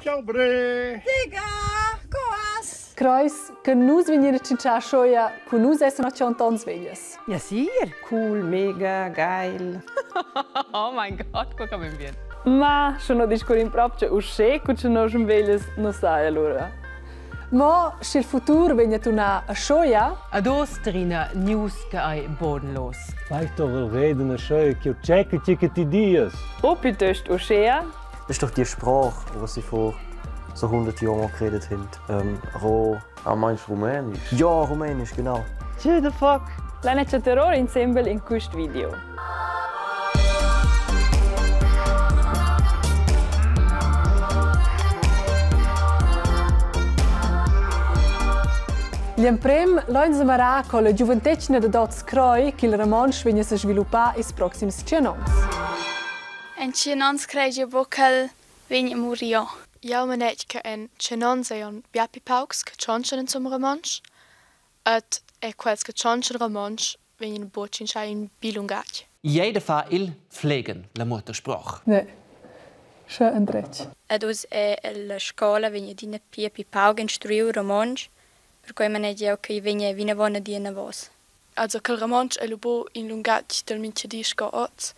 Ciao Bre! Diga, co has? Creis che nus vegnir a tschintschar schoia cu nus essan a tschont onns veglias. Ja, sicher. Cool, mega, geil. Oh mein Gott, co che bien. Ma sche no discurrin proprio uschè cu che noi sun veglias, non sai allura. Mo sch'il futur vegn a tunar a Schoia, Ad Ostrina news che ei bodenlos. Fai doch il reden a scheu, che checke ti che ti dias. O piuttosto uschea. Das ist doch die Sprache, die sie vor so 100 Jahren geredet haben. Ähm, Ro... Ah, meinst du Rumänisch? Ja, Rumänisch, genau. What the fuck? L'ana chatterò insembel in quist video. Gl'emprem lein semarar co la giuventetgna da Dots Croi ch'il romontsch vegn a sesviluppar ils proxims tschien onns. En tschien onns crei jeu buc ch'el vegn a murir. Jau manetg che en tschien onns ei aunc bia pli paucs che tschontschan insumma romontsch ed er quels che tschontschan romontsch vegnan buc tschintschai in bi lungatg. Jeder fa il pflegen la Muttersprache. Ne. Sche endretg. Ed uss è la scola vegn adina pli e pli pauc instruiu romontsch, perquei manegia jeu ch'ei vegni vinavon ad ir anavos. Also quel romontsch ei lu buc in lungatg dil mintgadi sco oz,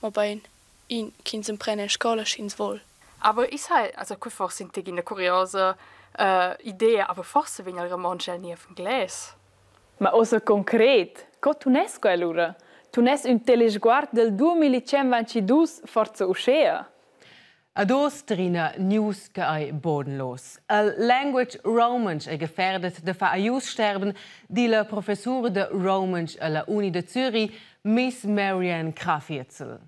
mobein in ch'ins emprenda en scola sch'ins vul. Aber ich sai, also quei forse in ina curiosa uh, idea, aber forse vegn il romontsch el niev inglés. Ma ossa concret, co tuness quell'ura? Tuness ün telesguard del 2122 forza uschea? Ad Ostrina news che ei bodenlos. El language romansch ei gefährdet da far Aussterben, di la professura de Romansch alla Uni de Zürich, Miss Marianne Krafiezel.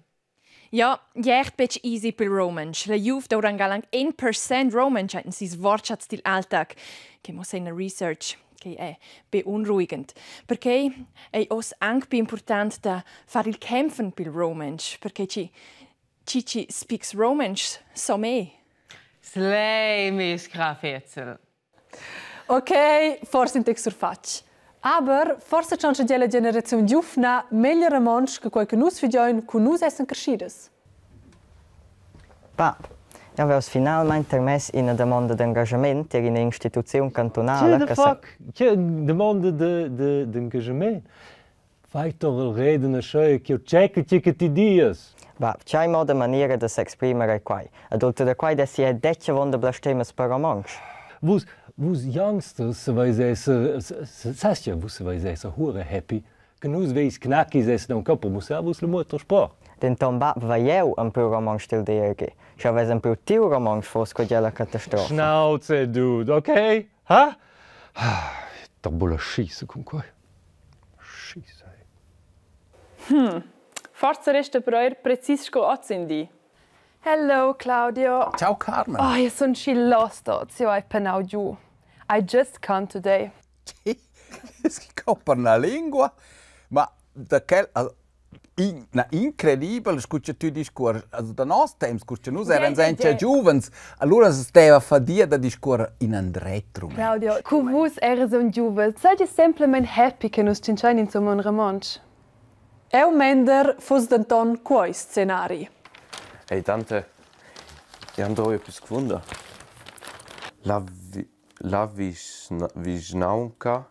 Ja, jert betg easy pel romansch. La Juve douran galanc 1% romansch in sis Wortschatz dil Alltag, che mo seina research, che è beunruhigend. Perché ei oz anc più important da far il kämpfen pel romansch, perché ci Cici speaks romansch so me. Slay, Miss Krafiezel. Ok, forse in tec surfatg. Aber forse tschontscha gia la generaziun giuvna meglier romontsch che quei che nus figioin cu nus essan creschidas. Bab, jau aveus finalmein termess ina damonda d'engaschament tier ina instituziun cantunala Che che the sa fuck? Che domanda de de d'engagement? Fai doch il reden ascheu ch'jeu checca tgi che ti dias. Bab, tgei moda maniera da s'exprimer ei quei? Ed ultra da quei dessi ei detg avonda blastemas per romontsch. Vus, vus youngsters saveis esser, sas ja, vus saveis esser hure happy, che nus veis knackis essen aunc per mussar vus la Muttersprache. Denton bab, vai jeu empriu romontsch dil DRG. Sch'jeu vess empriu tiu romontsch fuss quei gia la catastrofa. Schnauze, dude, okay? Ha? Da bulla schisse cun quei. Schisse. Hm, forsa resta però eir precis sco hozindi. Hello Claudio. Ciao Carmen. Oh, io sun schi lost oz, io hai penau giu. I just can't today. Sco per una lingua, ma da quel in, na, incredibel scu che tü discuors. Also da nos temps, cur che nus eran auncha giuvens, allura steva fadia da discuorrer in andret rumantsch. Claudio, cu vus eras un giuven, seigi semplamein happy che nus tschintschein insomma un romontsch. Eu mender fuss denton quei scenari. Hey Tante, ich habe da etwas gefunden. La, vi la vischna vischnaunca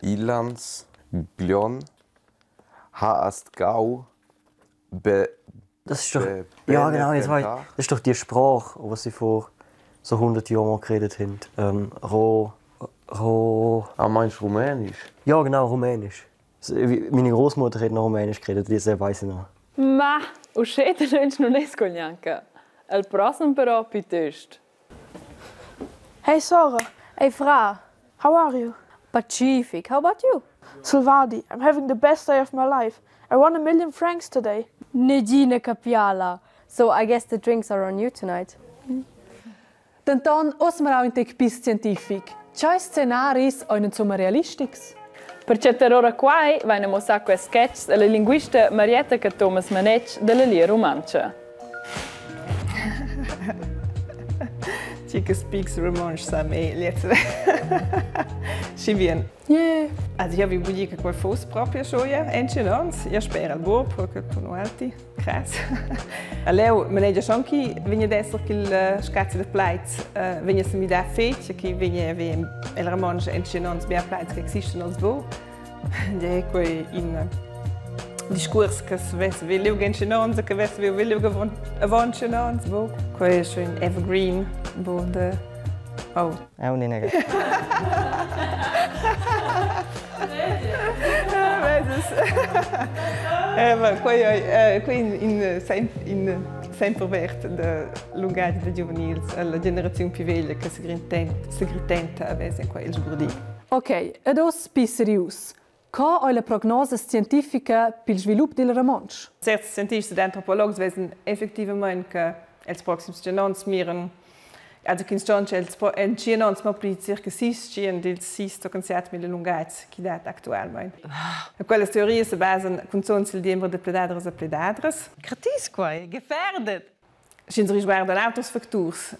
Ilanz Glion ha astgau be Das ist doch ja genau, jetzt weiß ich, das ist doch die Sprache, was sie vor so 100 Jahren geredet haben. Ähm, Ro, Ro. Ah, meinst du Rumänisch? Ja, genau, Rumänisch. Meine Großmutter hat noch Rumänisch geredet, das weiß ich noch. Ma uschè dalöntsch nun es quel gnanca. El prossem però piuttost. Hey Sora, Hey Fra, how are you? Pacific, how about you? Salvadi, I'm having the best day of my life. I won a million francs today. Negina capiala. So I guess the drinks are on you tonight. Denton oz marau in tec pli scientific. Tgei scenaris ein insumma realistics? Per chattar ora quai vaina muossà quests sketchs a la linguista Marietta Cathomas Manetsch da la Lia Rumantscha. Tgi che speaks romontsch sa me gliez schi bien. Yeah. Also ich habe bugi che quei foss proprio schon ja entschen ons. Io spero al buob perché tu non alti. Krass. A leu manegia schon chi vegna ad esser ch'il scazzi da plaids vegna sa midar fetg e chi vegna el romontsch entschen ons bia plaids che existen oz buc. È quei in discuors che vess veliu entschen ons e che vess veliu avon tschien ons. Bo. Quei è schon in evergreen bo de oh. Aun ina Quei ei quei in in sempervert da lungatg da giuvenils alla generaziun più veglia che segritenta avess en quei il sgurdì. Ok, ed oz pi serius. Co ei la prognosa scientifica pil svilup dil romontsch? Certs scientists ed antropologs vesen effectivamain che els proxims tschien miran also ch'ins tschontscha els en tschien onns mo pli circa 600 dils sis tochen 7000 lungatgs chi dat actualmein. E quellas teorias se basan cunzun sil diember de pledadras e pledadras. Gratis quai, gefährdet. Sch'ins risguarda auters facturs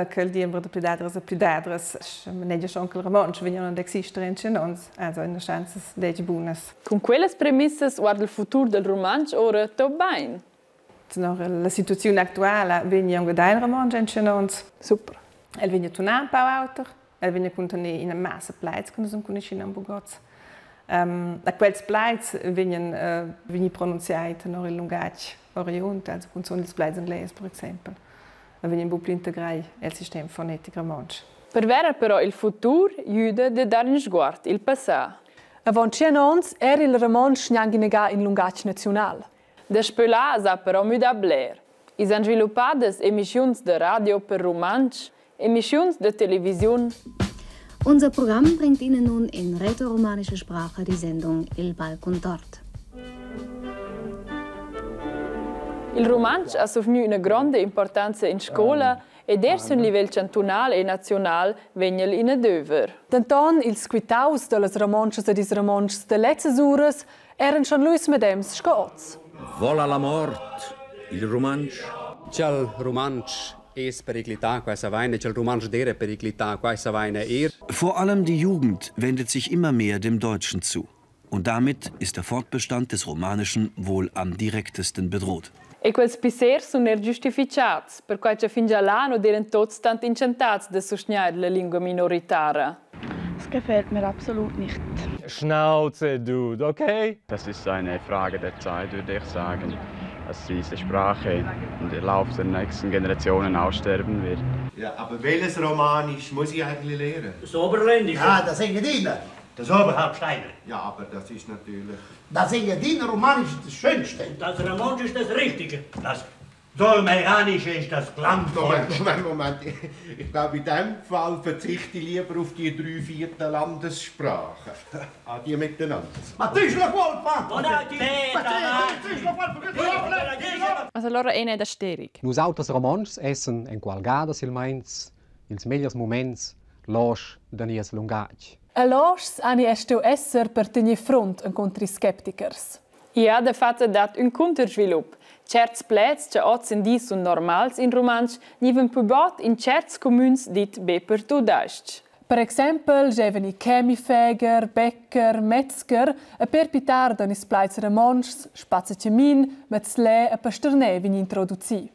che il diember de pledadras e pledadras manegia schon che il romontsch vegnan ad exister en tschien onns, also in schanzas detg bunas. Cun quellas premissas guarda il futur del rumantsch ora tot bain. Tenor la situaziun actuala vegn aunc ad il romontsch en tschien onns. Super. El vegn a tunar empau auter, el vegn a contener ina massa plaids che nus enconuschin aunc buc oz. Da quels plaids vegnan vegnir pronunziai tenor il lungatg oriund, also cunzun ils plaids englais per exempel, e vegnan buc pli integrai el sistem fonetic romontsch. Per verer però il futur jüda de dar in sguard il passà. Avon tschien onns era il romontsch gnanc inagà in lungatg naziunal. Daspö là s'ha però müdà bler. I s'han sviluppadas emischiuns da radio per rumantsch, emischiuns da televisiun. Unser Programm bringt Ihnen nun in rätoromanischer Sprache die Sendung Il Balcun Tort. Il rumantsch ha survgnü üna gronda importanza in scoula ed eir sün livel chantunal e naziunal vegn el in adöver. Denton ils quitaus dallas Romontschas ed ils Romontschs da lezzas uras eran schon lu ils medems sco oz. Vola la mort, il rumantsch. Cha'l rumantsch es periclità, quai savaina, cha'l rumantsch d'eira periclità, quai savaina eir. Vor allem die Jugend wendet sich immer mehr dem Deutschen zu. Und damit ist der Fortbestand des Romanischen wohl am direktesten bedroht. E quels pissers sun eir güstifichats, perquai cha fingià là nu d'eiran tuots tant inchantats da sustgnair la lingua minoritara. Es gefällt mir absolut nicht. Schnauze, Dude, okay? Das ist eine Frage der Zeit, würde ich sagen, dass diese Sprache im Lauf der nächsten Generationen aussterben wird. Ja, aber welches Romanisch muss ich eigentlich lernen? Das Oberländische. Ja, das Engadiner. Das Oberhalbsteiner. Ja, aber das ist natürlich... Das Engadiner Romanisch ist das Schönste. Das Romansch ist das Richtige. Das Dolmeranische ist das Glanzvollste. Moment, Moment, Moment. Ich glaube, in diesem Fall verzichte ich lieber auf die drei vierten Landessprachen. Adieu miteinander. Also allora ena da Sterig. Nus auters Romontschs essan enqualgada silmeins ils megliers muments losch da nies lungatg. E loschs hani er stuiu esser per tener frunt encunter ils skeptichers. I ha dafatta dat ün cuntersvilup. Tscherts pleds cha hoz in di sun normals in rumantsch gnivan pü bod in tscherts cumüns dit be per tudais-ch. Per exempel gevan i Chemifäger, Bäcker, Metzger e per pi tard han ils plaids romontschs spazzachamin, mezzlè e pasternè vegni introducì.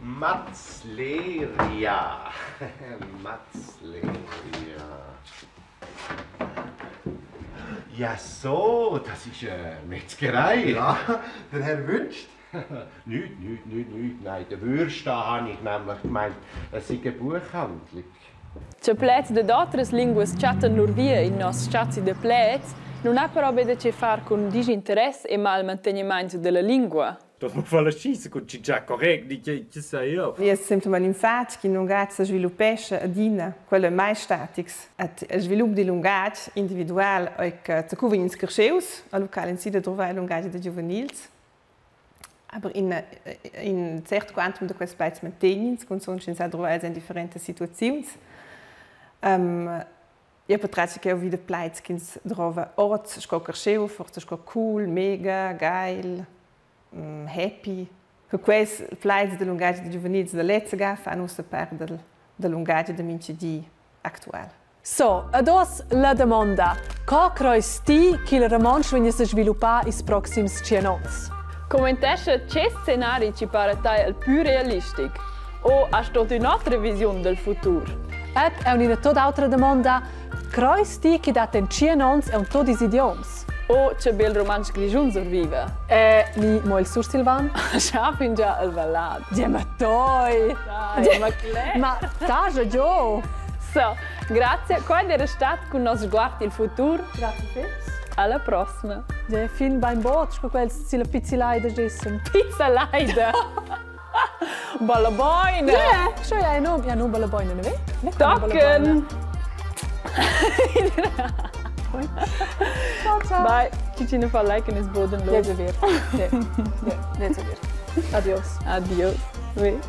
Mazzleria. Mazzleria. Ja, so, das ist eine Metzgerei. Ja, der Herr wünscht. Nicht, nicht, nicht, nicht. Nein, der Würst da habe ich nämlich gemeint, es sei eine Buchhandlung. Cha pleds dad otras linguas chattan lur via in nos spazi da pleds nun ha però be da chefar cun dischinteress e malmantegnimaint da la lingua. Das muss voll schiessen cun tschintschar correct, ni che che sai io. I es semplamaing ün fat ch'ün lungatg s'sviluppescha adina, quel è mai statics. Et il svilup dil lungatg individual ei che zacu vegn ins crescheus, al local in si da drovar il lungatg da giuvenils. Aber in, in cert quantum da quests plaids mantegnins, cunzun sch'ins ha druvau els en differentas situaziuns. Um, Jeu patratg ch'jeu vi da plaids ch'ins drova oz sco carscheu, forsa sco cool, mega, geil, happy. Che quels plaids da lungatg da giuvenils da lezza ga fan ussa part dal, dal lungatg da mintga di actual. So, ed oz la damonda. Co creis ti ch'il romontsch vegni a sviluppar ils proxims tschien onns? Commentescha che scenari ci para tai il più realistic o hast tu un'altra visiun del futur? Ed è un'ina tot autra domanda. Creis ti che dat en tschien onns aunc tot ils idioms? O che bel rumantsch grischun surviva. E ni mo il sursilvan? Scha fingià il valad. Ja, ma toi! Dai, ma cler. Ma taja giò! So, grazie. Qua era stat cun nos sguard il futur. Grazie fetg. Alla prossima. Ja, fin bein bod, sco quels silla pizzilaida gissen. Pizzalaida? Balaboina! Yeah, scho ja num, ja num balaboina, ne ve? Tocken! Ciao, ciao. Bye. Cicino fa like in is bodenlos. Ja, wird. Ja, ja, wird. Adios. Adios. Oui.